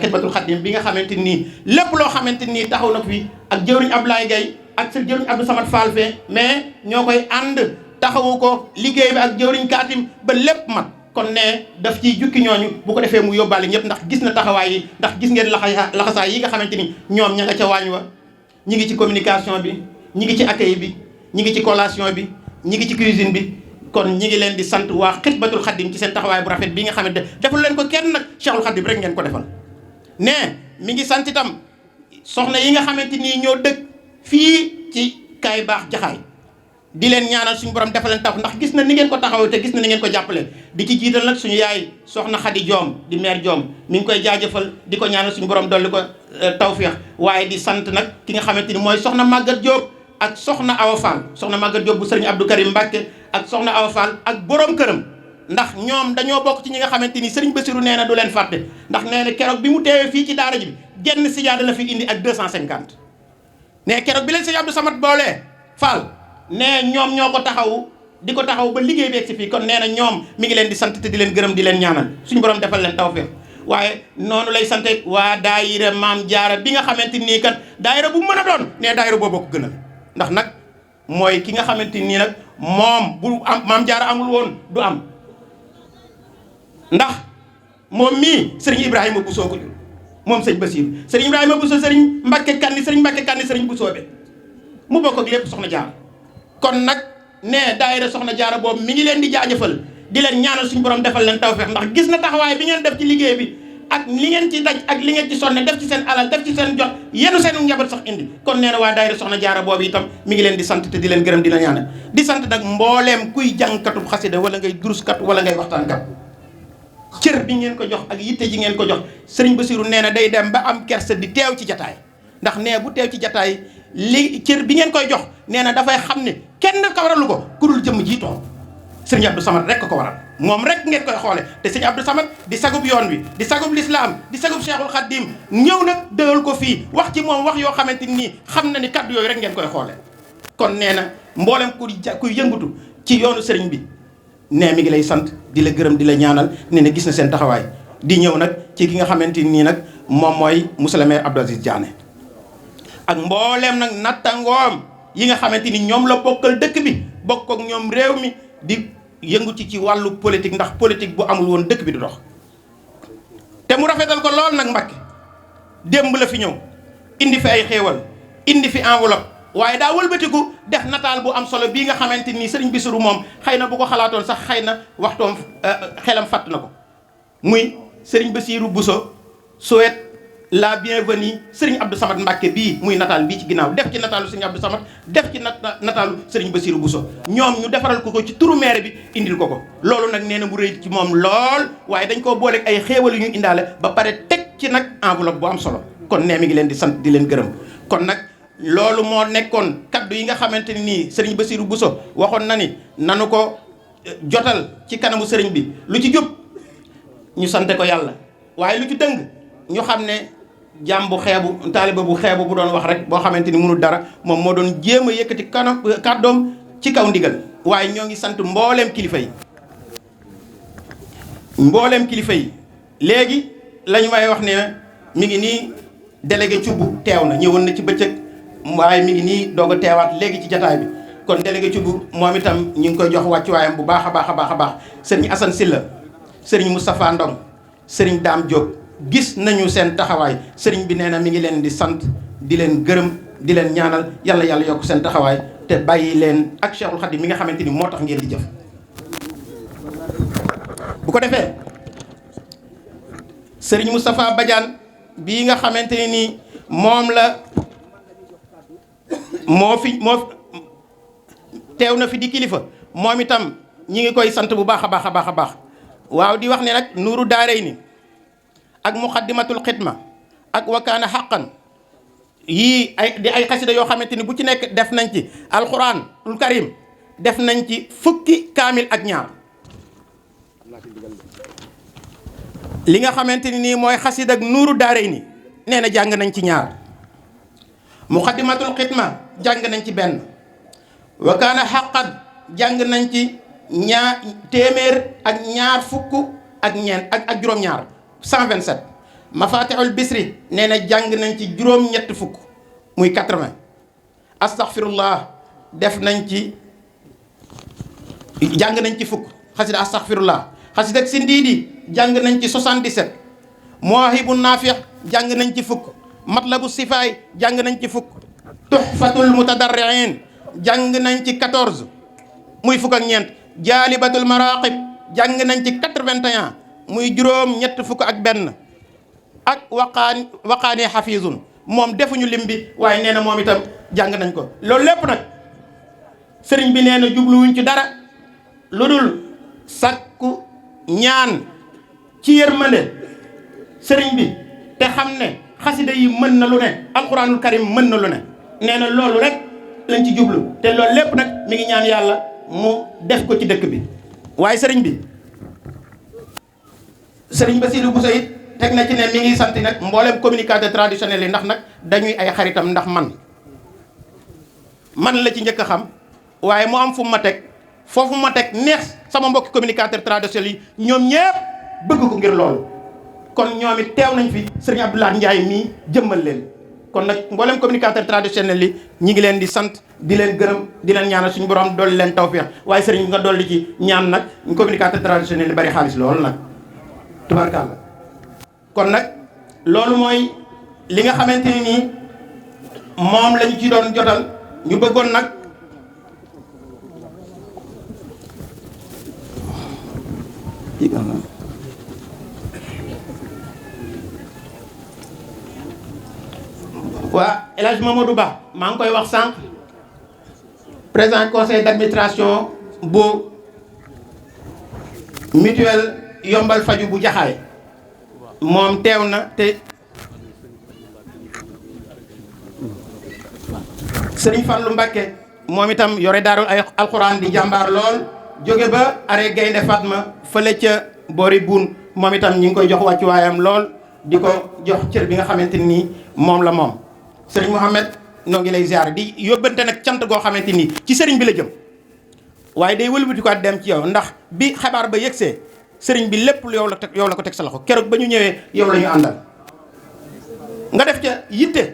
Xidmatul Xadim bi nga xamante nii lépp loo xamante nii taxaw na fi ak jëwriñ Ablaye Gaye ak sa jëwriñ Abdou Samad Fall fee mais ñoo koy ànd taxawu ko liggéey bi ak jëwriñ Kaatim ba lépp mat kon ne daf ciy jukki ñooñu bu ko defee mu yóbbaale ñëpp ndax gis na taxawaay yi ndax gis ngeen laxasaay yi nga xamante ni ñoom ña nga ca waañ wa ñi ngi ci communication bi ñi ngi ci accueil bi ñi ngi ci collation bi ñi ngi ci cuisine bi kon ñi ngi leen di sant waa Xidmatul Xadim ci seen taxawaay bu rafet bi nga xamante defal leen ko kenn nag Cheikhul Xadim rek ngeen ko defal ne mi ngi sant itam soxna yi nga xamante nii ñoo dëkk fii ci Kaay Baax Jaxaay di leen ñaanal suñu borom defal leen tax ndax gis na ni ngeen ko taxaw te gis na ni ngeen ko jàppale di ci jiital nag suñu yaay soxna Xadi Joom di maire Joom mi ngi koy jaajëfal di ko ñaanal suñu borom dolli ko tawféex waaye di sant nag ki nga xamante ni mooy soxna Maguette Diop ak soxna Awa Fall soxna Maguette Diop bu sëriñ Abdou Karim Mbacke ak soxna Awa Fall ak borom këram ndax ñoom dañoo bokk ci ñi nga xamante ni sëriñ Bassirou nee na du leen fàtte ndax nee na keroog bi mu teewee fii ci daara ji bi genn sijaada la fi indi ak 250 ne keroog bi leen sëriñ Abdou Samad boolee Fall ne ñoom ñoo ko taxaw di ko taxaw ba liggéey bi egsi fii kon nee na ñoom mi ngi leen di sant te di leen gërëm di leen ñaanal suñu borom defal leen tawfeex waaye noonu lay sante waa daayira Maam Jaara bi nga xamante nii kat daayira bu mën a doon ne daayira boobu ko gënal ndax nag mooy ki nga xamante nii nag moom bu am Maam Jaara amul woon du am ndax moom mii sëriñ Ibrahima Bousso ko jur moom sëñ Bassirou sëriñ Ibrahima Bousso sëriñ Mbacke Kanni sëriñ Bousso be mu bokk ak lépp soxna Jaara kon nag ne daayira soxna Jaara boobu mi ngi leen di jaajëfal di leen ñaanal suñu borom defal leen tawfeex ndax gis na taxawaay bi ngeen def ci liggéey bi ak li ngeen ci daj ak li ngeen ci sonne def ci seen alal def ci seen jot yenu seen njaboot sax indi kon nee na waa daayira soxna Jaara boobu itam mi ngi leen di sant te di leen gërëm di la ñaanal di sant nag mbooleem kuy jàngkatub xasida wala ngay duruskat wala ngay waxtaankat cër bi ngeen ko jox ak yitte ji ngeen ko jox sëriñ Bassirou nee na day dem ba am kersa di teew ci jataay ndax nee bu teew ci jataay li cër bi ngeen koy jox nee na dafay xam ne kenn ko waralu ko ku dul jëmm jiitoo sëriñ Abdou Samad rek ko waral moom rek ngeen koy xoole te sëriñ Abdou Samad di sagub yoon wi di sagub lislaam di sagub Cheikhul Khadim ñëw nag dëgal ko fii wax ci moom wax yoo xamante nii xam na ni kaddu yooyu rek ngeen koy xoole kon nee na mboolem kuy yëngutu ci yoonu sëriñ bi nee mi ngi lay sant di la gërëm di la ñaanal nee na gis na seen taxawaay di ñëw nag ci ki nga xamante nii nag moom mooy monsieur le maire Abdou Aziz Diané ak mbooleem nag nattangoom yi nga xamante ni ñoom la bokkal dëkk bi bokk ak ñoom réew mi di yëngu ci wàllu politique ndax politique bu amul woon dëkk bi du dox te mu rafetal ko lool nag Mbàkke démb la fi ñëw indi fi ay xéewal indi fi enveloppe waaye daa wëlbatiku def nataal bu am solo bii nga xamante ni sëriñ Bassirou moom xëy na bu ko xalaatoon sax xëy na waxtoom xelam fàtt na ko muy sëriñ Bassirou Bousso souhaite la bienvenue sëriñ Abdou Samad Mbacke bii muy nataal bii ci ginnaaw def ci nataalu sëriñ Abdou Samad def ci nataalu sëriñ Bassirou Bousso ñoom ñu defaral ko ci turu maire bi indil ko ko loolu nag nee na mu rëy ci moom lool waaye dañ koo booleeg ay xéewal yu ñu indaale ba pare teg ci nag enveloppe bu am solo kon nee mi ngi leen di sant di leen gërëm kon nag loolu moo nekkoon kaddu yi nga xamante ni nii sëriñ Bassirou Bousso waxoon na ni nanu ko jotal ci kanamu sëriñ bi lu ci jub ñu sante ko yàlla waaye lu ci dëng ñu xam ne jaam bu xeebu taaliba bu xeebu bu doon wax rek boo xamante ni mënul dara moom moo doon jéem a yëkkati kanam kàddoom ci kaw ndigal. waaye ñoo ngi sant mbooleem kilifa yi léegi la ñu may wax ne mi ngi nii délégué Thioub teew na ñëwoon na ci bëccëg waaye mi ngi nii doog a teewaat léegi ci jataay bi. kon délégué Thioub moom itam ñu ngi koy jox wàccuwaayam bu baax a baax a baax a baax sëriñ Assane Sylla sëriñ Moustapha Ndong sëriñ Dame Diop gis nañu seen taxawaay sëriñ bi nee na mi ngi leen di sant di leen gërëm di leen ñaanal yàlla yokk seen taxawaay te bàyyi leen ak Cheikhul Khadim mi nga xamante ni moo tax ngeen di jëf. bu ko defee sëriñ Moustapha Badiane bii nga xamante ne nii moom la moo teew na fi di kilifa moom itam ñi ngi koy sant bu baax a baax a baax a baax waaw di wax ne nag nuuru daarayni ak muqaddimatul xidma ak wakaana xaqan yii ay xasida yoo xamante ni bu ci nekk def nañ ci alquranul karim def nañ ci fukki kaamil ak ñaar li nga xamante ni nii mooy xasida ak nuuru daarayni nee na jàng nañ ci ñaar muqaddimatul xidma jàng nañ ci benn wakaana xaqan jàng nañ ci téeméer ak ñaar fukk ak ñeent ak juróom-ñaar 127 mafatihul bisri nee na jàng nañ ci juróom-ñett fukk muy 80 astaghfirullah def nañ ci jàng nañ ci fukk xasida astaghfirullah xasida ak sindiidi jàng nañ ci 77 mawaahibu naafiq jàng nañ ci fukk matlabu sifaay jàng nañ ci fukk tuhfatul mutadarriin jàng nañ ci 14 muy fukk ak ñeent jaalibatul maraqib jàng nañ ci 81 muy juróom ñett fukk ak benn ak waqaani xafiizun moom defuñu lim bi waaye nee na moom itam jàng nañ ko loolu lépp nag sëriñ bi nee na jubluwuñ ci dara lu dul sakku ñaan ci yërmande sëriñ bi te xam ne xasida yi mën na lu ne alquranul karim mën na lu ne nee na loolu rek lañ ci jublu te loolu lépp nag mi ngi ñaan yàlla mu def ko ci dëkk bi waaye sëriñ bi sëriñ Bassirou Bousso it teg na ci ne mi ngi sant nag mboolem communicateur traditionnel yi ndax nag dañuy ay xaritam ndax man la ci njëkk a xam waaye mu am fu ma teg foofu ma teg neex sama mbokki communicateur traditionnel yi ñoom ñëpp bëgg ko ngir loolu kon ñoom it teew nañ fi sëriñ Abdoulaye Ndiaye mii jëmmal leen kon nag mboolem communicateur traditionnel yi ñi ngi leen di sant di leen gërëm di leen ñaanal suñu borom dolli leen tawfeex waaye sëriñ nga dolli ci ñaan nag communicateur traditionnel yi bari xaalis loolu nag tubaarkàlla kon nag loolu mooy li nga xamante ni nii moom lañu ci doon jotal ñu bëggoon nag waa El Hadj Mamadou Ba maa ngi koy wax sànq président conseil d'administration bu mutuelle yombal faju bu jaxaay moom teew na te Serigne Fallou Mbacké moom itam yore daarul ay alxuraan di jàmbaar lool jóge ba are Gaynde Fatma fële ca boori buun moom itam ñi ngi koy jox wàccuwaayam lool di ko jox cër bi nga xamante ni moom la moom Serigne Mohamed noo ngi lay ziar di yóbbante nag cant goo xamante ni ci sëriñ bi la jëm waaye day wëlbati ko dem ci yow ndax bi xabaar ba yëgsee sëriñ bi lépp yow la ko teg sa loxo keroog ba ñu ñëwee yow la ñu àndal nga def ca yitte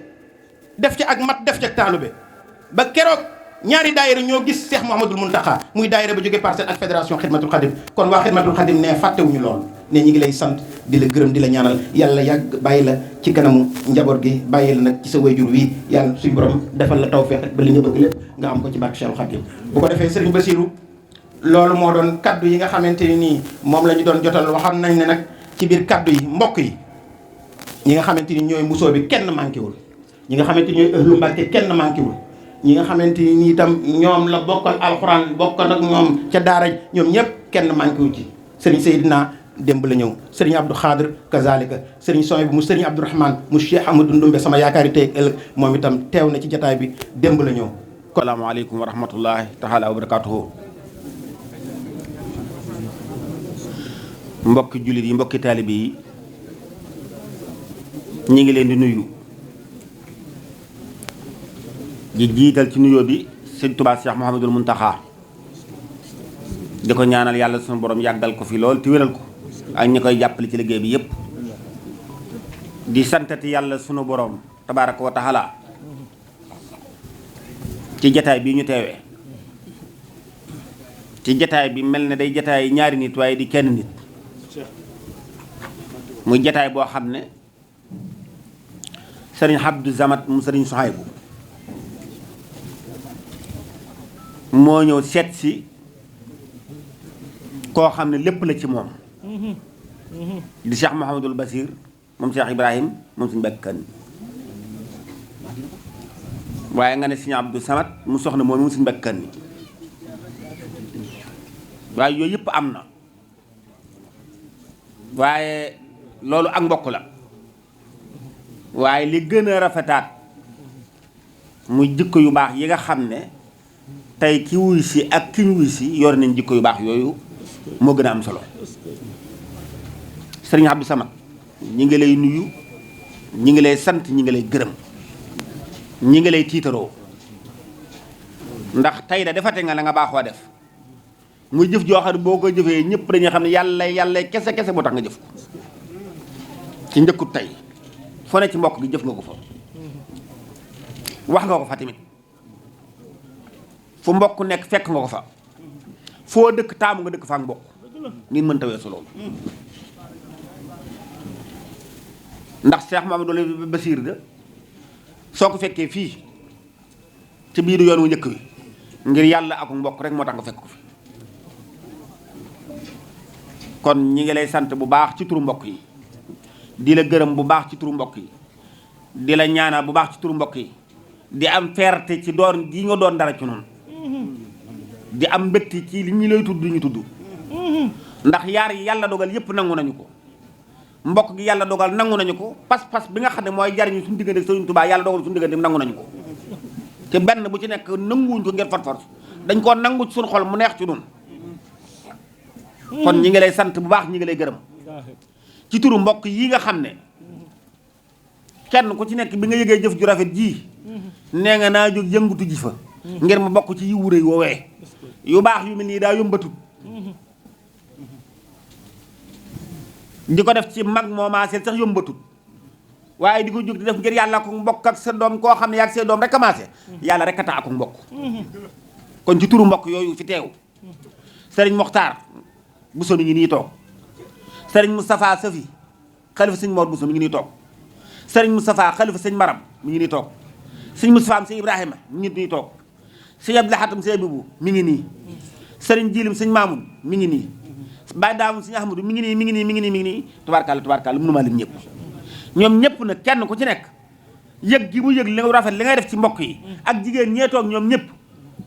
def ca ak mat def ca ak taalube ba keroog ñaari daayira ñoo gis Cheikh Mouhamadoul Mountakha muy daayira ba jógee Parcelles ak fédération Xidmatul Xadim kon waa Xidmatul Xadim ne fàttewuñu lool ne ñi ngi lay sant di la gërëm di la ñaanal yàlla yàgg bàyyi la ci kanamu njaboot gi bàyyi la nag ci sa wayjur wii yàlla suñu borom defal la tawfeex rek ba li nga bëgg lépp nga am ko ci barke Cheikhul Khadim bu ko defee Serigne Bassirou loolu moo doon kaddu yi nga xamante ni nii moom la ñu doon jotal waxam nañ ne nag ci biir kaddu yi mbokk yi ñi nga xamante ni ñooy mbusoo bi kenn manqué wul ñi nga xamante ni ñooy ëhlu Mbàkke kenn manqué wul ñi nga xamante ni itam ñoom la bokkal alxuraan bokkal ak ñoom ca daara ñoom ñëpp kenn manqué wu ci Serigne Seydina démb la ñëw Serigne Abdou Khadir kazalika Serigne Soy bu mu Serigne Abdourahmane mu Cheikh Amadou Ndumbe sama yaakaari tey ëllëg moom itam teew na ci jataay bi démb la ñëw. asalaamaaleykum wa rahmatullahi taala wa barakatuhu mbokki jullit yi mbokki taalibe yi ñi ngi leen di nuyu di jiital ci nuyoo bi sëñ Tuubaa Cheikh Mouhamadul Muntaxa di ko ñaanal yàlla sunu borom yàggal ko fi lool te wéral ko ak ñi koy jàppale ci liggéey bi yépp di santati yàlla sunu borom tabaaraka wa taala ci jataay bi ñu teewee ci jataay bi mel ne day jataay ñaari nit waaye di kenn nit muy jataay boo xam ne sëriñ Abdou Samad mu sëriñ Sohaybu moo ñëw seet si koo xam ne lépp la ci moom di Cheikh Mouhamadul Basir moom Cheikh Ibrahim moom suñu Mbàkke Kanni waaye nga ne sëriñ Abdou Samad mu soxna moom suñu Mbàkke Kanni waaye yooyu yëpp am na waaye loolu ak mbokk la waaye li gën a rafetaat muy jikko yu baax yi nga xam ne tey ki wuy si ak ki ñu wuy si yor nañ jikko yu baax yooyu moo gën a am solo sëriñ Abdou Samad ñi ngi lay nuyu ñi ngi lay sant ñi ngi lay gërëm ñi ngi lay tiitaroo ndax tey da defate nga la nga baaxoo def muy jëf joo xam ne boo ko jëfee ñëpp dañuy xam ne yàlla kese kese moo tax nga jëf ko ci njëkkut tey foo ne ci mbokk gi jëf nga ko fa wax nga ko fa tamit fu mbokk nekk fekk nga ko fa foo dëkk taamu nga dëkk fa ak mbokk ngir mën ta weesu loolu ndax Cheikh Mamadou Basir de soo ko fekkee fii ci biiru yoon wu njëkk wi ngir yàlla ak mbokk rek moo tax nga fekk ko fi kon ñi ngi lay sant bu baax ci turu mbokk yi di la gërëm bu baax ci turu mbokk yi di la ñaanal bu baax ci turu mbokk yi di am fierté ci doon gi nga doon dara ci noonu di am mbégte ci li ñu lay tudd ñu tudd ndax yaar yi yàlla dogal yépp nangu nañu ko mbokk gi yàlla dogal nangu nañu ko pas-pas bi nga xam ne mooy jariñu suñu diggante Sëriñ Tuubaa yàlla dogal suñu diggante nangu nañu ko te benn bu ci nekk nanguwuñ ko ngir fat dañ koo nangu ci suñu xol mu neex ci ñun kon ñi ngi lay sant bu baax ñi ngi lay gërëm ci turu mbokk yi nga xam ne kenn ku ci nekk bi nga yëgee jëf ju rafet ji nee nga naa jóg yëngutu ji fa ngir ma bokk ci yi wuré woowee yu baax yu mel nii daa yombatut di ko def ci mag moomaaseel sax yombatut waaye di ko jóg di def ngir yàlla ko mbokk ak sa doom koo xam ne yaa ak sa doom rek commencé yàlla rek a tax ak mbokk kon ci turu mbokk yooyu fi teew sëriñ Moxtaar Bousso mi ngi nii toog sëriñ Moustapha Safi xalifa sëñ Mor Bousso mi ngi nii toog sëriñ Moustapha xalifa sëñ Maram mi ngi nii toog sëñ Moustapha am sëñ Ibrahima mi ngi nii toog sëñ Abdou Lahatam sëñ Abibu mi ngi nii sëriñ Jilim sëñ Mamoun mi ngi nii Baye Daamul sëñ Ahmadou mi ngi nii mi ngi nii mi ngi nii mi ngi nii tubaarkàlla mënumaa lim ñëpp ñoom ñëpp nag kenn ku ci nekk yëg gi mu yëg li nga rafet li ngay def ci mbokk yi ak jigéen ñee toog ñoom ñëpp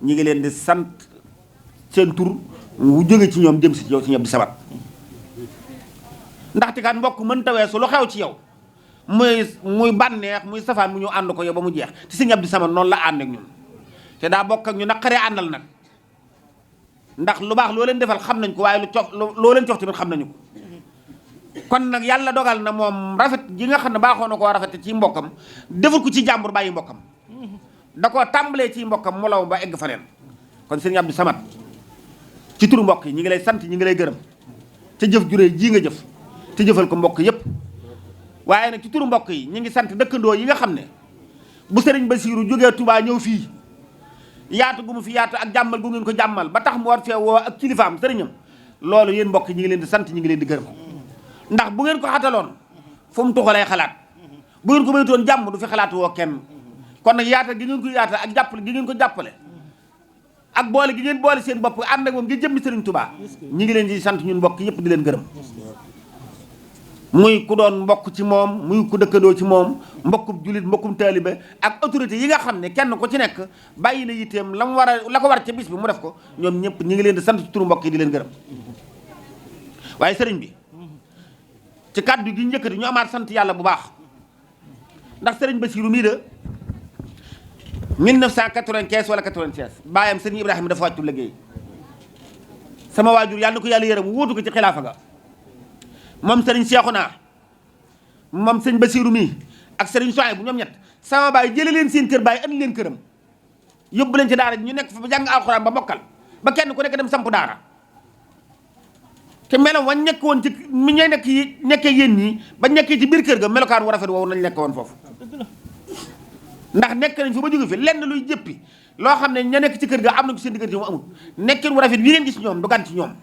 ñi ngi leen di sant seen tur wu jóge ci ñoom jëm si yow si ñëpp di sabat ndaxte kat mbokk mën ta weesu lu xew ci yow muy bànneex muy safaan mu ñu ànd ko yow ba mu jeex te sëñ Abdou Samad noonu la ànd ak ñun te daa bokk ak ñu naqaree àndal nag ndax lu baax loo leen defal xam nañ ko waaye loo leen cox tamit xam nañu ko kon nag yàlla dogal na moom rafet gi nga xam ne baaxoo na koo rafet ci mbokkam deful ko ci jàmbur bàyyi mbokkam da koo tàmbalee ci mbokkam mu law ba egg faneen kon sëñ Abdou Samad ci turu mbokk yi ñi ngi lay sant ñi ngi lay gërëm te jëf juree ji nga jëf te jëfal ko mbokk yépp waaye nag ci turu mbokk yi ñi ngi sant dëkkandoo yi nga xam ne bu sëriñ Basiiru jógee Touba ñëw fii yaatu gu mu fi yaatu ak jàmmal gu ngeen ko jàmmal ba tax mu war fee woo ak kilifaam sëriñam loolu yéen mbokk yi ñi ngi leen di sant ñi ngi leen di gërëm ndax bu ngeen ko xataloon fu mu tuxalee xalaat bu ngeen ko maytoon jàmm du fi xalaat woo kenn kon nag yaatal gi ngeen ko yaatal ak jàppale gi ngeen ko jàppale ak boole gi ngeen boole seen bopp ànd ak moom ngir jëmmi sëriñ Touba ñi ngi leen di sant ñun mbokk yépp di leen gërëm muy ku doon mbokk ci moom muy ku dëkkandoo ci moom mbokkum jullit mbokkum taalibe ak autorité yi nga xam ne kenn ku ci nekk bàyyi na yitteem la mu war a la ko war ca bis bi mu def ko ñoom ñëpp ñi ngi leen di sant ci turu mbokk yi di leen gërëm waaye sëriñ bi ci kàddu gi njëkkati ñu amaat sant yàlla bu baax ndax sëriñ Bassirou mii de 1995 wala 96 baayam sëriñ Ibrahima dafa wàccu liggéey sama waajur yàlla na ko yàlla yërëm wóotu ko ci xilaafa ga moom sëriñ Seexuna moom sëñ Bassirou mii ak sëriñ Soye bu ñoom ñett sama baay jëlee leen seen kër baay andi leen këram yóbbu leen ci daara ñu nekk fa ba jàng alxuraan ba mokkal ba kenn ku nekk dem samp daara te melam wañ nekk woon ci mi ñay nekk yi nekkee yéen ñii ba nekkee ci biir kër ga melokaan wu rafet woowu nañ nekk woon foofu ndax nekk nañ fi ba jóge fi lenn luy jëppi loo xam ne ña nekk ci kër ga am na ko seen diggante mu amul nekkin wu rafet wi ngeen gis ñoom du gan ci ñoom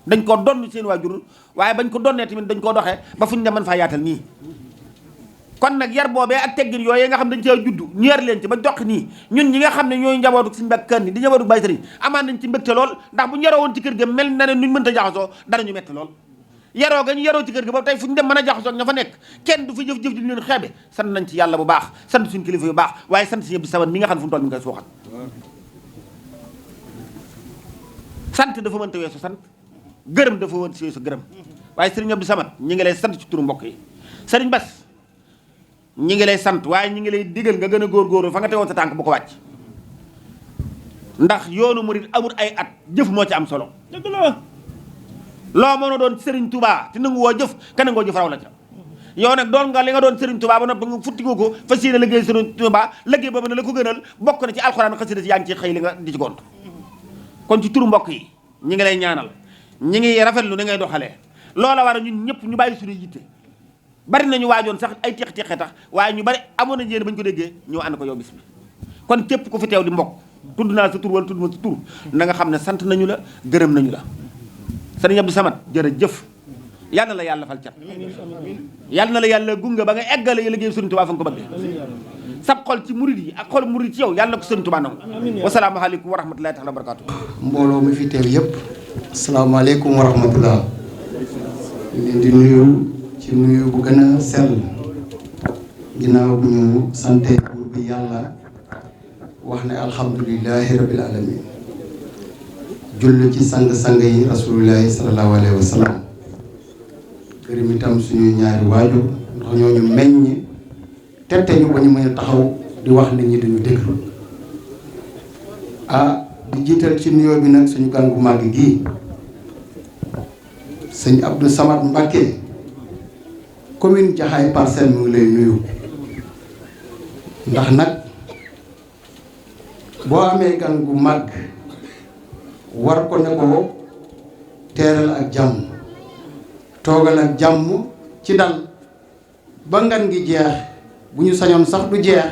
dañ koo donn seen waajur waaye bañ ko donnee tamit dañ koo doxee ba fuñ ne mën faa yaatal nii kon nag yar boobee ak teggin yooyu nga xam dañ cee juddu ñu yar leen ci ba dox nii ñun ñi nga xam ne ñooy njabootu suñu mbokk kër ni di njabootu Baay Sëriñ amaan nañ ci mbégte lool ndax bu ñu yaroo woon ci kër ga mel na ne nuñ mënta jaxasoo dara ñu metti lool yaroo ga ñu yaroo ci kër ga boobu tey fu ñu dem mën a jaxasoo ak ña fa nekk kenn du fi jëf-jëf ji ñu leen xeebe sant nañ ci yàlla bu baax sant suñu kilifa yu baax waaye sant si ñëpp di saban mi nga xam ne fu mu toll mi ngi koy suuxat sant dafa mënta weesu sant gërëm dafa mënta weesu gërëm waaye sëriñ Abdou Samad ñi ngi lay sant ci turu mbokk yi sëriñ Bass ñi ngi lay sant waaye ñi ngi lay digal nga gën a góorgóorlu fa nga tegoon sa tànk bu ko wàcc ndax yoonu murid amul ay at jëf moo ci am solo dëgg la loo mën a doon Serigne Touba te nangu woo jëf ka nangoo jëf raw la ca yow nag doon nga li nga doon Serigne Touba ba noppi nga futti ko fas yéene liggéey Serigne Touba liggéey boobu ne la ko gënal bokk na ci alxuraan xasida si yaa ngi ci xëy li nga di ci gont kon ci turu mbokk yi ñi ngi lay ñaanal ñi ngi rafetlu ni ngay doxalee loola war a ñun ñëpp ñu bàyyi suñu yitte bari nañu waajoon sax ay teex-teexe tax waaye ñu bari amoon nañ yéen bañ ko déggee ñëw ànd ko yow bis bi kon képp ku fi teew di mbokk tudd naa sa tur wala tudd ma sa tur na nga xam ne sant nañu la gërëm nañu la sëriñ Abdou Samad jërëjëf yal na la yàlla fal cat yal na la yàlla gunge ba nga eggale yi liggéey sëriñ Tuubaa fa nga ko bëggee sab xol ci murid yi ak xol murid ci yow yàlla na ko sëriñ Tuubaa nangu wasalaamaaleykum wa rahmatulahi taala wa barakaatu mbooloo mi fi teew yëpp asalaamaaleykum wa rahmatullah leen di nuyu ci nuyu bu gën a sell ginnaaw bu ñu sante buur bi yàlla wax ne alhamdulilahi rabbil alamin julli ci sang-sang yi rasulullahi sallallahu alayhi wa sallam gërëm itam suñuy ñaari waajur ndax ñooñu meññ tette ñu ba ñu mën a taxaw di wax nit ñi dañu déglu di jiital ci nuyoo bi nag suñu gan gu màgg gii sëñ Abdou Samad Mbacké commune Jaxaay Parcelles mu ngi lay nuyu ndax nag boo amee gan gu màgg war ko ne ko teeral ak jàmm toogal ak jàmm ci dal ba ngan gi jeex bu ñu sañoon sax du jeex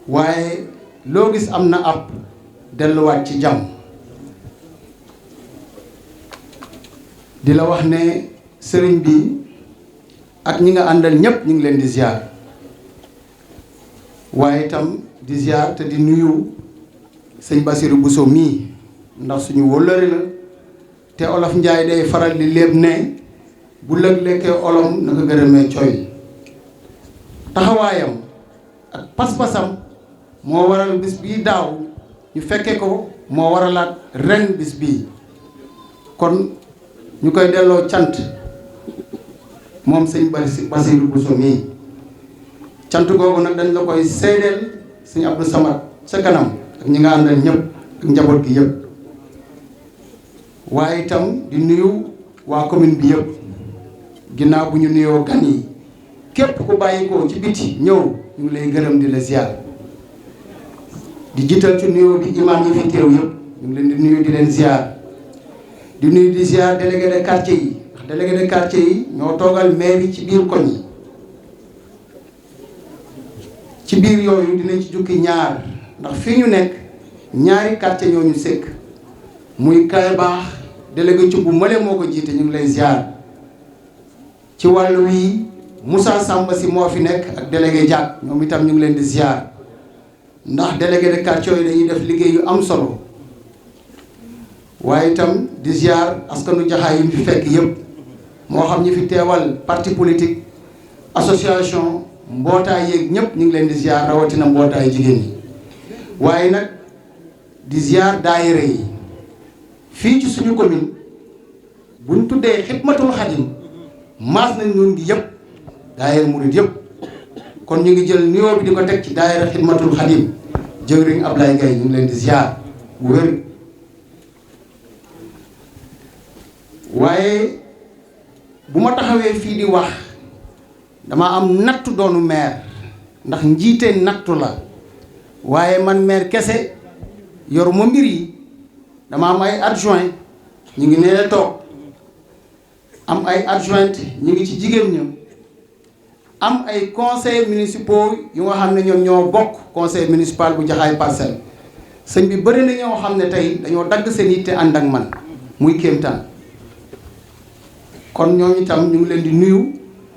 waaye loo gis am na ab delluwaat ci jàmm di la wax ne sëriñ bi ak ñi nga àndal ñépp ñu ngi leen di ziar waaye itam di ziar te di nuyu sëñ Bassirou Bousso mii ndax suñu wóllëre la te olof njaay day faral di léeb ne bu lëg lekkee olom na ko gërëmee coy taxawaayam ak pas-pasam moo waral bis bii daaw ñu fekke ko moo waralaat ren bis bii kon ñu koy delloo cant moom sëñ Bassirou Bousso mii cant googu nag dañ la koy seedeel sëñ Abdou Samad sa kanam ak ñi nga àndal ñëpp ak njaboot gi yëpp waaye itam di nuyu waa commune bi yëpp ginnaaw bu ñu nuyoo gan yi képp ku bàyyi ko ci biti ñëw ñu ngi lay gërëm di la ziar di jiital ci nuyoo bi imam yi fi teew yëpp ñu ngi leen di nuyu di leen ziar di nuyu di ziar délégué de quartier yi ndax délégué de quartier yi ñoo toogal maire yi ci biir koñ yi ci biir yooyu dinañ ci jukki ñaar ndax fii ñu nekk ñaari quartier ñoo ñu sëkk muy Kaay Baax délégué ci bu mële moo ko jiite ñu ngi lay ziar ci wàllu wi Moussa Samba si moo fi nekk ak délégué Diak ñoom itam ñu ngi leen di ziar ndax délégué de quartier yi dañuy def liggéey yu am solo waaye itam di ziar askanu Jaxaay yi ñu fi fekk yëpp moo xam ñi fi teewal parti politique association mbootaay yeeg ñëpp ñu ngi leen di ziar rawatina mbootaay jigéen ñi waaye nag di ziar daayira yi fii ci suñu commune buñ tuddee Xidmatul Xadim maas nañ ñun gi yëpp daayira murid yëpp kon ñu ngi jël nuyoo bi di ko teg ci daayira Xidmatul Xadim jëwriñ Ablaye Gaye ñu ngi leen di ziar bu wér waaye bu ma taxawee fii di wax dama am nattu doonu maire ndax njiite nattu la waaye man maire kese yoruma mbir yi dama am ay adjoint ñu ngi nee toog am ay adjointe ñu ngi ci jigéen ña am ay conseils municipaux yu nga xam ne ñoom ñoo bokk conseil municipal bu Jaxaay Parcelles sëñ bi bëri na ñoo xam ne tey dañoo dagg seen yitte ànd ak man muy kéemtaan kon ñooñu itam ñu ngi leen di nuyu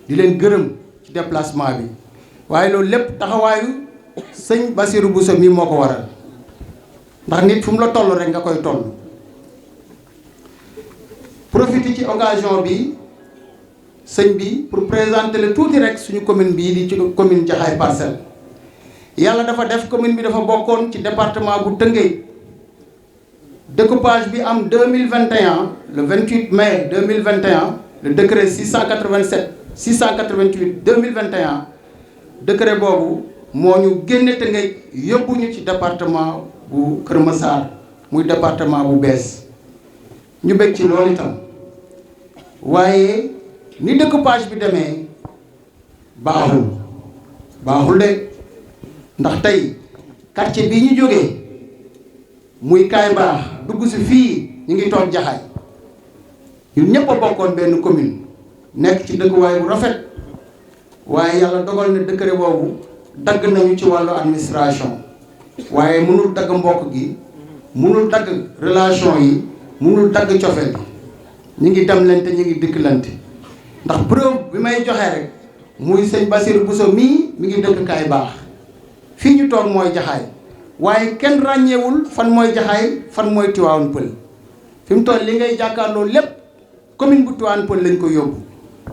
di leen gërëm ci déplacement bi waaye loolu lépp taxawaayu sëñ Bassirou Bousso mii moo ko waral ndax nit fu mu la toll rek nga koy toll profité ci occasion bi sëñ bi pour présenter le tuuti rek suñu commune bii di ci commune Jaxaay Parcelles yàlla dafa def commune bi dafa bokkoon ci département bu Tëngéej découpage bi am 2021 le 28 mai 2021 le décret 687 688 2021 décret boobu moo ñu génne Tëngéej yóbbu ñu ci département bu Kër Massar muy département bu bees ñu bëgg ci loolu itam waaye ni découpage bi demee baaxul de ndax tey quartier bii ñu jógee muy Kaay Baax dugg si fii ñu ngi toog Jaxaay ñun ñëpp a bokkoon benn commune nekk ci dëkkuwaay bu rafet waaye yàlla dogal na décret boobu dagg nañu ci wàllu administration waaye mënul dagg mbokk gi mënul dagg relation yi mënul dagg cofeel gi ñu ngi demlante ñu ngi dikkalante ndax preuve bi may joxe rek muy sëñ Bassirou Bousso mii mi ngi dëkk Kaay Baax fii ñu toog mooy Jaxaay waaye kenn ràññeewul fan mooy Jaxaay fan mooy Tivaouane Peulh fi mu toll li ngay jàkkaarloo lépp commune bu Tivaouane Peulh lañ ko yóbbu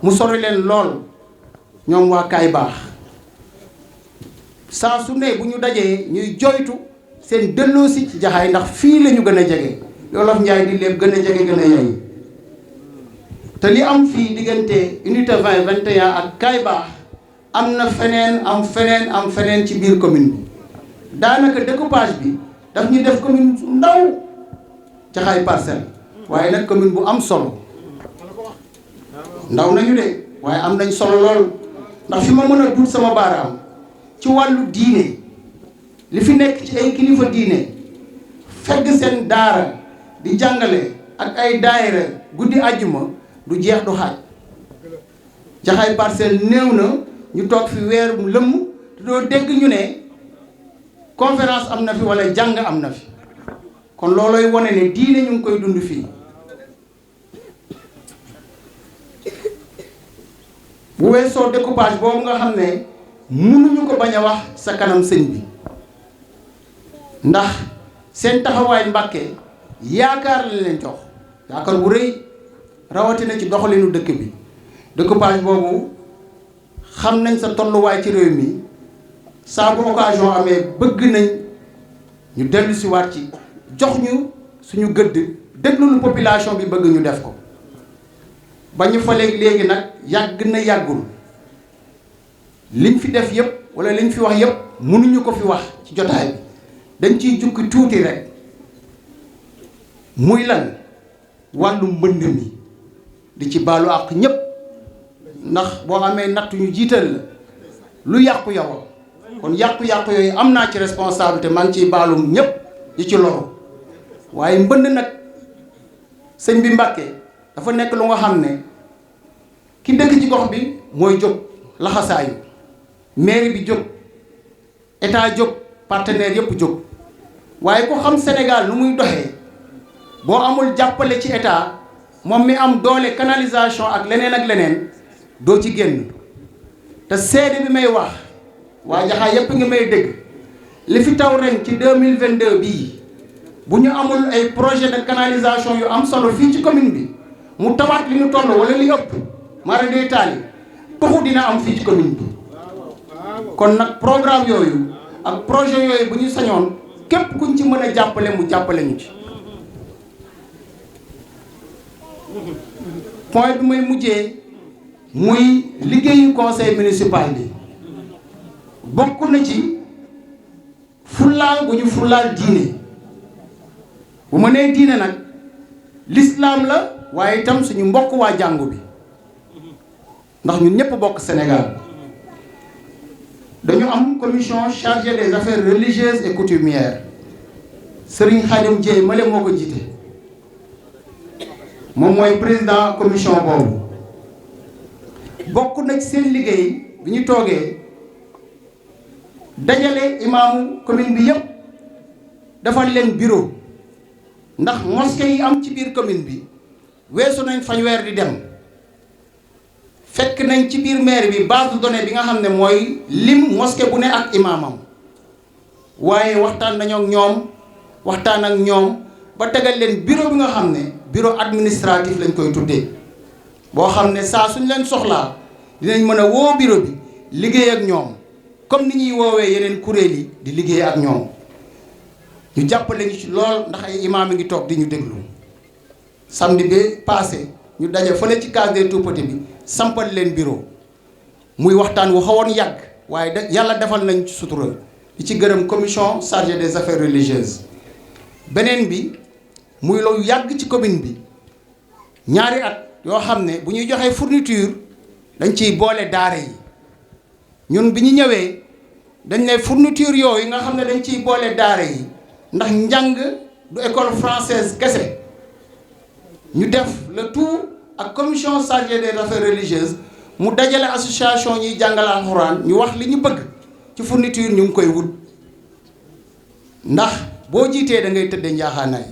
mu sori leen lool ñoom waa Kaay Baax saa su ne bu ñu dajee ñuy joytu seen delloosi ci Jaxaay ndax fii la ñu gën a jege Wolof Njaay di lépp gën a jege gën a yey te li am fii diggante unité 20 21 ak Kaay Baax am na feneen ci biir commune bi daanaka découpage bi daf ñu def commune su ndaw Jaxaay Parcelles waaye nag commune bu am solo ndaw nañu de waaye am nañ solo lool ndax fi ma mën a dut sama baaraam ci wàllu diine li fi nekk ci ay kilifa diine fegg seen daara di jàngale ak ay daayira guddi àjjuma du jeex du xaaj Jaxaay Parcelles néew na ñu toog fi weer mu lëmm te doo dégg ñu ne conférence am na fi wala jàng am na fi kon loolooy wane ne diine ñu ngi koy dund fii bu weesoo découpage boobu nga xam ne mënuñu ko bañ a wax sa kanam sëñ bi ndax seen taxawaay Mbàkke yaakaar la leen jox yaakaar bu rëy rawatina ci doxalinu dëkk bi découpage boobu xam nañ sa tolluwaay ci réew mi saa bu occasion amee bëgg nañ ñu dellu si waat ci jox ñu suñu gëdd déglu lu population bi bëgg ñu def ko ba ñu fa léegi nag yàgg na yàggul liñ fi def yëpp wala liñ fi wax yëpp mënuñu ko fi wax ci jotaay bi dañ ciy jukki tuuti rek muy lan wàllu mbënd mi di ci baalu àq ñëpp ndax boo amee natt ñu jiital la lu yàqu yow kon yàqu-yàqu yooyu am naa ci responsabilité maa ngi ciy baalu ñëpp di ci loru waaye mbënd nag sëñ bi Mbàkke dafa nekk lu nga xam ne ki dëkk ci gox bi mooy jóg laxasaayu mairie bi jóg état jóg partenaire yëpp jóg waaye ku xam Sénégal nu muy doxee boo amul jàppale ci état moom mi am doole canalisation ak leneen doo ci génn te seede bi may wax waa Jaxaay yëpp nga may dégg li fi taw ren ci 2022 bii bu ñu amul ay projet de canalisation yu am solo fii ci commune bi mu tawaat li ñu toll wala li ëpp mara day taali tuxu dina am fii ci commune bi kon nag programme yooyu ak projet yooyu bu ñu sañoon képp kuñ ci mën a jàppale mu jàppale ñu ci point bi may mujjee muy liggéeyu conseil municipal bi bokk na ci fullaal bu ñu fullaal diine bu ma nee diine nag l'islam la waaye itam suñu mbokk waa jàngu bi ndax ñun ñëpp bokk Sénégal. dañu am commission chargée des affaires religieuses et coutumières Serigne Khadim Dieye male moo ko jiite moom mooy président commission boobu bokk na ci seen liggéey bi ñu toogee dajale imaamu commune bi yëpp defal leen bureau ndax mosquée yi am ci biir commune bi weesu nañ fanweer di dem fekk nañ ci biir maire bi base de données bi nga xam ne mooy lim mosquée bu ne ak imaamam waaye waxtaan nañoo ak ñoom waxtaan ak ñoom ba tegal leen bureau bi nga xam ne bureau administratif lañ koy tuddee boo xam ne saa suñ leen soxlaa dinañ mën a woo bureau bi liggéey ak ñoom comme ni ñuy woowee yeneen kuréel yi di liggéey ak ñoom ñu jàppale ñu ci lool ndax ay imaam yi ngi toog di ñu déglu samedi bi passé ñu daje fële ci case des tout-petits bi sampal leen bureau muy waxtaan wu xawoon yàgg waaye yàlla defal nañ ci sutura di ci gërëm commission chargée des affaires religieuses beneen bi muy lu yàgg ci commune bi ñaari at yoo xam ne bu ñuy joxee fourniture dañ ciy boole daara yi ñun bi ñu ñëwee dañ ne fourniture yooyu nga xam ne dañ ciy boole daara yi ndax njàng du école française kese ñu def le tout ak commission chargée des affaires religieuses mu dajale association ñuy jàngale alxuraan ñu wax li ñu bëgg ci fourniture ñu ngi koy wut ndax boo jiitee da ngay tëddee njaaxaanaay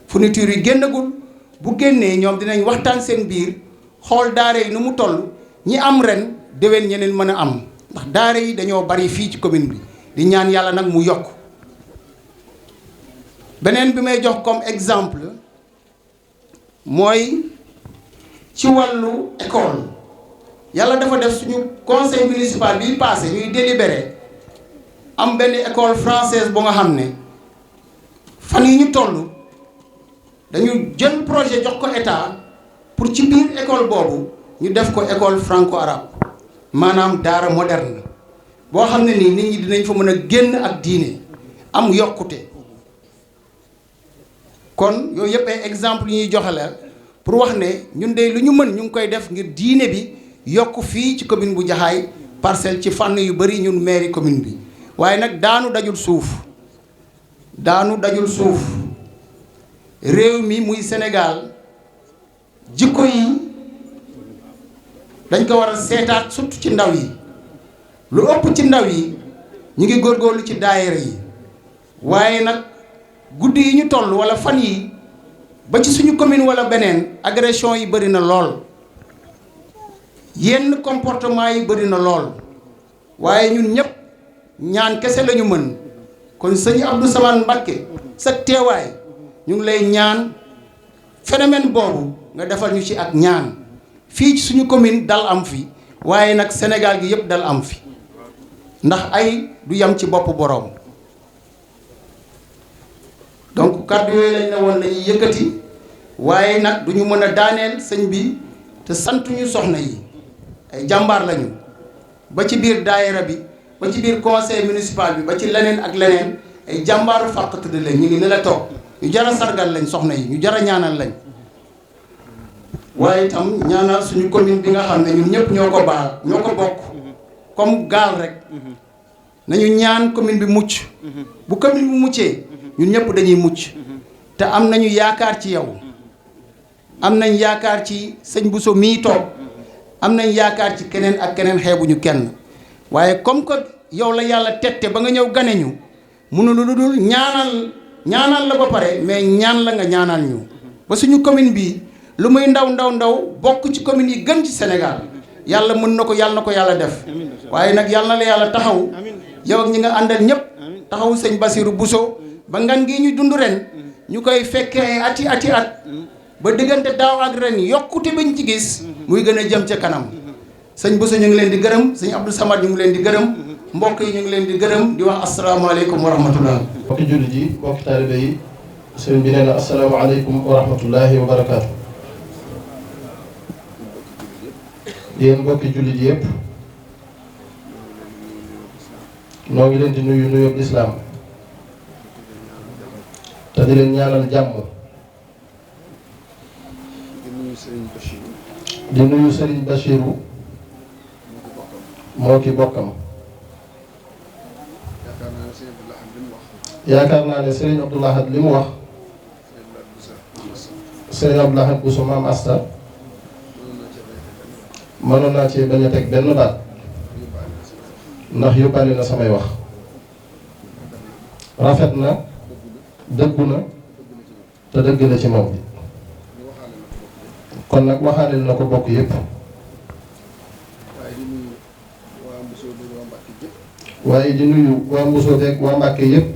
fourniture yi génnagul bu génnee ñoom dinañ waxtaan seen biir xool daara yi nu mu toll ñi am ren déwén ñeneen mën a am ndax daara yi dañoo bari fii ci commune bi di ñaan yàlla nag mu yokk beneen bi may jox comme exemple mooy ci wàllu école yàlla dafa def suñu conseil municipal bi passé ñuy délibéré am benn école française bu nga xam ne fan yi ñu toll dañu jël projet jox ko état pour ci biir école boobu ñu def ko école franco-arabe maanaam daara moderne boo xam ne nii nit ñi dinañ fa mën a génn ak diine am yokkute kon yooyu yëpp ay exemple yi ñuy joxe la pour wax ne ñun de lu ñu mën ñu ngi koy def ngir diine bi yokk fii ci commune bu Jaxaay Parcelles ci fànn yu bari ñun mairie commune bi waaye nag daanu dajul suuf réew mi muy Sénégal jikko yi dañ ko war a seetaat surtout ci ndaw yi lu ëpp ci ndaw yi ñu ngi góorgóorlu ci daayira yi waaye nag guddi yi ñu toll wala fan yi ba ci suñu commune wala beneen agression yi bëri na lool yenn comportement yi bëri na lool waaye ñun ñëpp ñaan kese lañu mën kon sëñ Abdou Samane Mbacké sa teewaay ñu ngi lay ñaan phénomène boobu nga defal ñu ci ak ñaan fii ci suñu commune dal am fi waaye nag Sénégal gi yëpp dal am fi ndax ay du yam ci bopp boroom donc kàddu yooyu lañ ne woon lañuy yëkkati waaye nag du ñu mën a daaneel sëñ bi te santuñu soxna yi ay jàmbaar lañu ba ci biir daayira bi ba ci biir conseil municipal bi ba ci leneen ak leneen ay jàmbaaru fàq tëdd lañ ñu ngi ne la toog ñu jar a sargal lañ soxna yi ñu jar a ñaanal lañ waaye itam ñaanal suñu commune bi nga xam ne ñun ñëpp ñoo ko bokk comme gaal rek nañu ñaan commune bi mucc bu commune bi muccee ñun ñëpp dañuy mucc te am nañu yaakaar ci yow am nañ yaakaar ci sëñ Bousso mii toog am nañ yaakaar ci keneen ak keneen xeebuñu kenn waaye comme que yow la yàlla tette ba nga ñëw gane ñu mënu lu dul ñaanal la ba pare mais ñaan la nga ñaanal ñu ba suñu commune bi lu muy ndaw bokk ci commune yi gën ci Sénégal yàlla mën na ko yàlla def waaye nag yàlla na la yàlla taxaw yow ak ñi nga àndal ñëpp taxaw sëñ Bassirou Bousso ba ngan gi ñu dund ren ñu koy fekkee ati at ba diggante daaw ak ren yokkute bañ ci gis muy gën a jëm ca kanam sëñ Bousso ñu ngi leen di gërëm sëñ Abdou Samad ñu ngi leen di gërëm mbokk yi ñu ngi leen di gërëm di wax asalaamaaleykum wa rahmatullah. mbokki jullit yi mbokki taalibe yi sëñ bi nee na asalaamaaleykum wa rahmatullahi wa barakaatu. yéen mbokki jullit yëpp noo ngi leen di nuyu nuyoo lislaam te di leen ñaanal jàmm. di nuyu Serigne Bachirou moo ki bokkam. yaakaar naa ne sëriñ Abdou Lahad li mu wax sëriñ Abdou Lahad Bousso maam Asta mënoon naa ci bañ a teg benn baat ndax yóbbaale na samay wax rafet na dëggu na te dëgg na ci moom kon nag waxaale na ko bokk yépp waaye di nuyu waa Mbusoo beeg waa Mbàkke yépp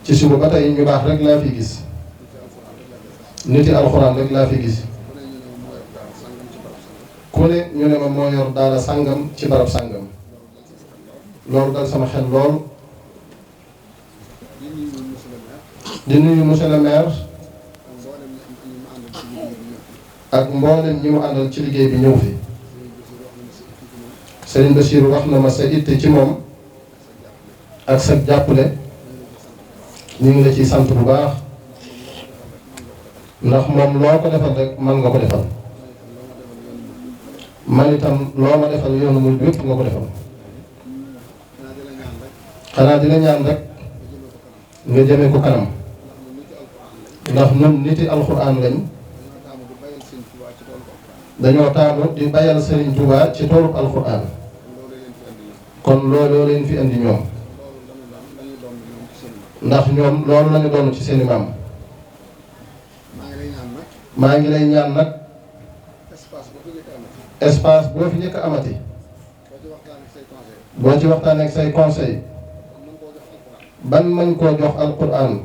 ci suba ba tey ñu baax rek laa fi gis niti alxuraan rek laa fi gis ku ne ñu ne ma moo yor daara sàngam ci barab sàngam loolu dal sama xel lool. di nuyu monsieur le maire ak mboolem ñi mu àndal ci liggéey bi ñëw fi Serigne Bassirou wax na ma sa itte ci moom ak sa jàppale ñu ngi la ciy sant bu baax ndax moom loo ko defal rek man nga ko defal man itam loo ma defal yoonu muy wépp nga ko defal xanaa dina ñaan rek nga jëme ko kanam ndax ñun niti alxuraan lañ dañoo taamu di bayal Serigne Touba ci toolub alxuraan kon looloo leen fi indi ñoom ndax ñoom loolu lañu doon ci seeni maam maa ngi lay ñaan nag espace boo fi njëkk amati boo ci waxtaan ak say conseil ban mañ koo jox alxuraan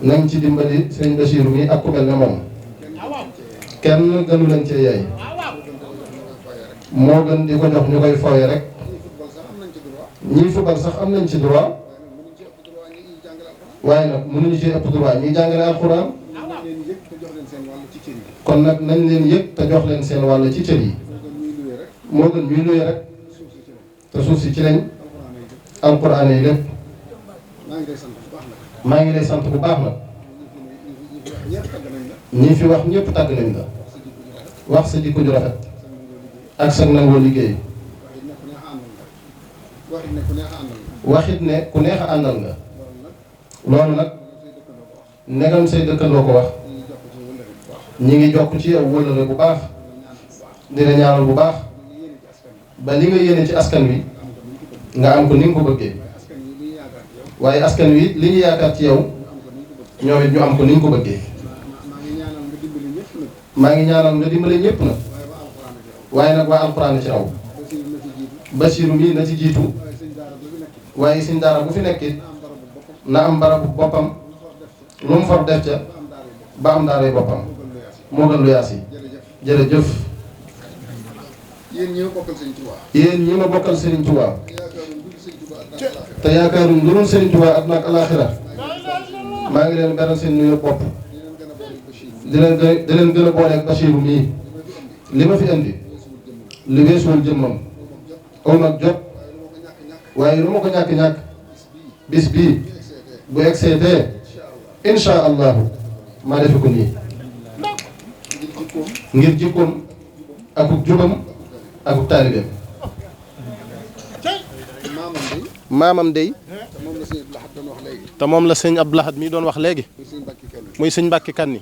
nañ ci dimbali Serigne Bassirou mi ak ku mel ne moom kenn gënu leen cee yaay moo gën di ko jox ñu koy fooye rek ñii football sax am nañ ci droit waaye nag mënuñu ci ëpp droit ñuy jàngale alxuraan kon nag nañ leen yëg te jox leen seen wàll ci cër yi moo gën ñuy luye rek te suuf si ci lañ alxuraan yi lépp maa ngi lay sant bu baax nag ñi fi wax ñëpp tàgg nañ la wax sa jikko ju rafet ak sa nangoo liggéey waxit ne ku neex a àndal nga loolu nag negam say dëkkandoo ko wax ñi ngi jokk ci yow wëllëre bu baax dina ñaanal bu baax ba li nga yéene ci askan wi nga am ko ni nga ko bëggee waaye askan wi li ñu yaakaar ci yow ñoom it ñu am ko ni ñu ko bëggee maa ngi ñaanal nga dimbale ñëpp nag waaye nag waa alxuraan ci raw Bassirou mii na ci jiitu waaye suñ daara bu fi nekkit na am barabu boppam lu mu far def ca ba am daaray boppam moo gën lu yaas yi jërëjëf yéen ñi ma bokkal Serigne Touba te yaakaaruñ lu dul Serigne Touba àdduna ak alaaxira maa ngi leen beral seen nuyu bopp di leen gën a booleeg Bassirou mii li ma fi indi li weesuwul jëmmam aw nag jot waaye lu ma ko ñàkk-ñàkk bis bii bu egseetee insha allahu maa defe ko nii ngir jikkoom akuk jubam akuk taalibeem maamam day te moom la sëñ Abdou Lahad mii doon wax léegi muy sëñ Mbàkke Kanni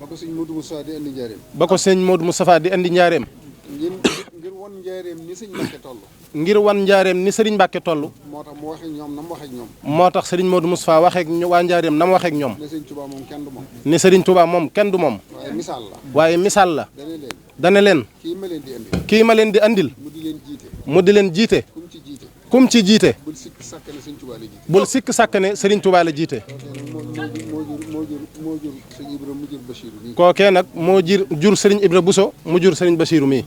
ba ko sëñ Modou Moustapha di indi njaareem ba ko sëñ Modou Moustapha di indi njaareem ngir wan njaareem ni sëñ Mbàkke toll ngir wan njaareem ni sëriñ Mbàkke toll moo tax mu waxee ñoom na mu waxee ñoom moo tax sëriñ Modou Moustapha waxeek waa njaareem na mu waxeek ñoom ne sëñ Touba moom kenn du moom ni sëriñ Touba moom kenn du moom waaye misaal la waaye misaal la dane leen dane leen kii ma leen di indi kii ma leen di andil mu di leen jiite mu di leen jiite kum ci jiite kum ci jiite bul sikk sàkk ne sëñ Touba la jiite bul sikk sàkk ne sëriñ Touba la jiite moo jur sëñ Ibra mu jur Bassirou nii kookee nag moo jur sëriñ Ibra Bousso mu jur sëriñ Bassirou mii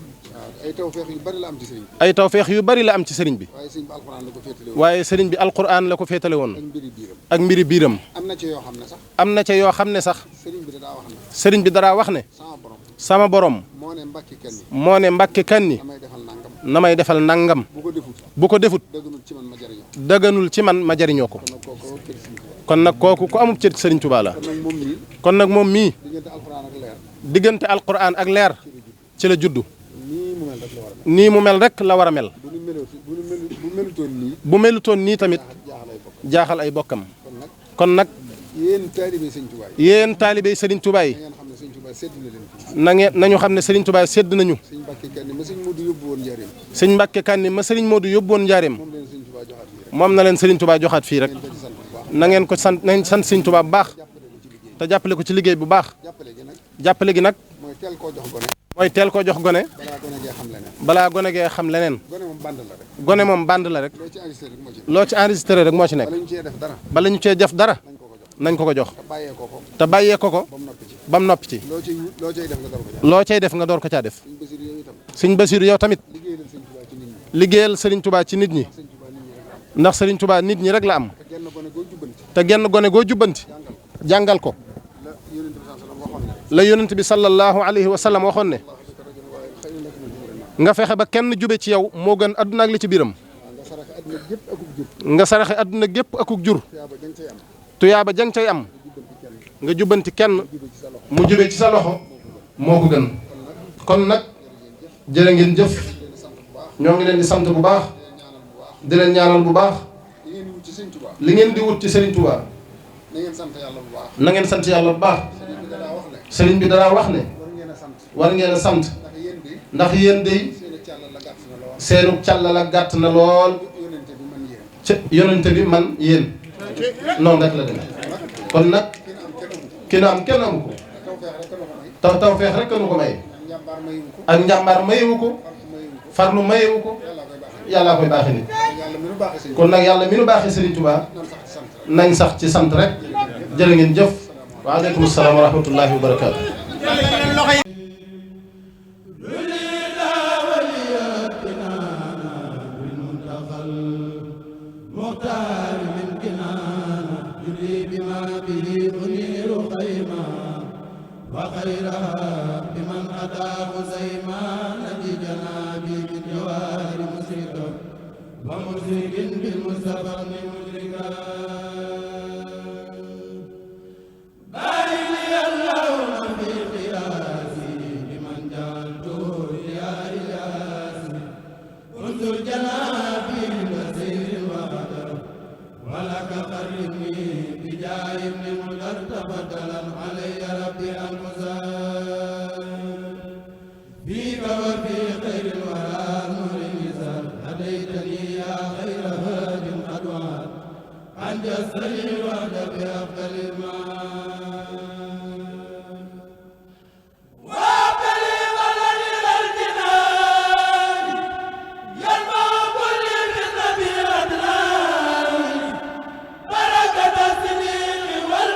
ay tawfeex yu bari la am ci sëriñ bi ay tawfeex yu bari la am ci sëriñ bi waaye sëriñ bi alxuraan la ko féetale woon waaye sëriñ bi alxuraan la ko féetale woon ak mbiri biiram ak mbiri biiram am na ci yoo xam ne sax am na ca yoo xam ne sax sëriñ bi da daa wax ne sëriñ bi dara wax ne sama borom sama borom moo ne Mbàkke Kanni moo ne Mbàkke Kanni damay defal nangam na may defal nangam bu ko defut bu ko defut dëgganul ci man ma jariñoo dëgganul ci man ma jariñoo ko kon nag kooku kër sëriñ Tuubaa kon nag kooku ku amub cër sëriñ Touba la kon nag moom mii kon nag moom mii diggante alxuraan ak leer diggante alquran ak leer ci la juddu nii mu mel rek la war a mel. bu melutoon nii nii tamit jaaxal ay bokkam. kon nag yéen taalibey Sëriñ Tuubaa yi. yéen taalibey Sëriñ Tuubaa yi. nañu xam ne Sëriñ Tuubaa sédd nañu. sëñ Mbàkke Kanni ma Sëriñ Moodu yóbbu woon njaareem. moom na leen Sëriñ Tuubaa joxaat fii rek. na ngeen ko sant nañ sant Sëriñ Tuubaa bu baax. te jàppale ko ci liggéey bu baax. jàppale gi nag. mooy teel koo jox gone. balaa gone gee xam leneen. gone moom band la rek. loo ci enregistré rek moo ci nekk. bala ñu cee def dara. nañ ko ko jox. te bàyyee ko ko. ba mu noppi ci. loo cay def nga door ko caa def. sëñ Basiru yow tamit. liggéeyal Sëriñ Tuubaa ci nit ñi. ndax Sëriñ Tuubaa nit ñi rek la am. te genn gone goo jubbanti. jàngal ko. la yonent bi sallallahu alayhi wa sallam waxoon ne. nga fexe ba kenn jube ci yow moo gën adduna ak li ci biiram. nga saraxe adduna gépp akuk jur. tuyaaba jang cay am. nga jubbanti kenn mu jube ci sa loxo moo ko gën. kon nag jërë ngeen jëf. ñoo ngi leen di sant bu baax. di leen ñaanal bu baax. li ngeen di wut ci Sëriñ Tuubaa. na ngeen sant yàlla bu baax. na ngeen sant yàlla bu baax. sëriñ bi danaa wax ne. war ngeen a sant. ndax yéen day seenu càll la gàtt na lool. ca yonente bi man yéen. noonu rek la demee. kon nag ki nu am kenn amu ko. tawfeex rek nu ko may. ak njàmbaar mayewu ko. farlu mayewu ko. yàllaa koy baaxee nit. kon nag yàlla mi nu baaxee Sëriñ Tuubaa nañ sax ci sant rek. jërë ngeen jëf. waaleykum salaam wa rahmatullahi wa barakaatu. أنت السميع وحدك بأفضل المعاني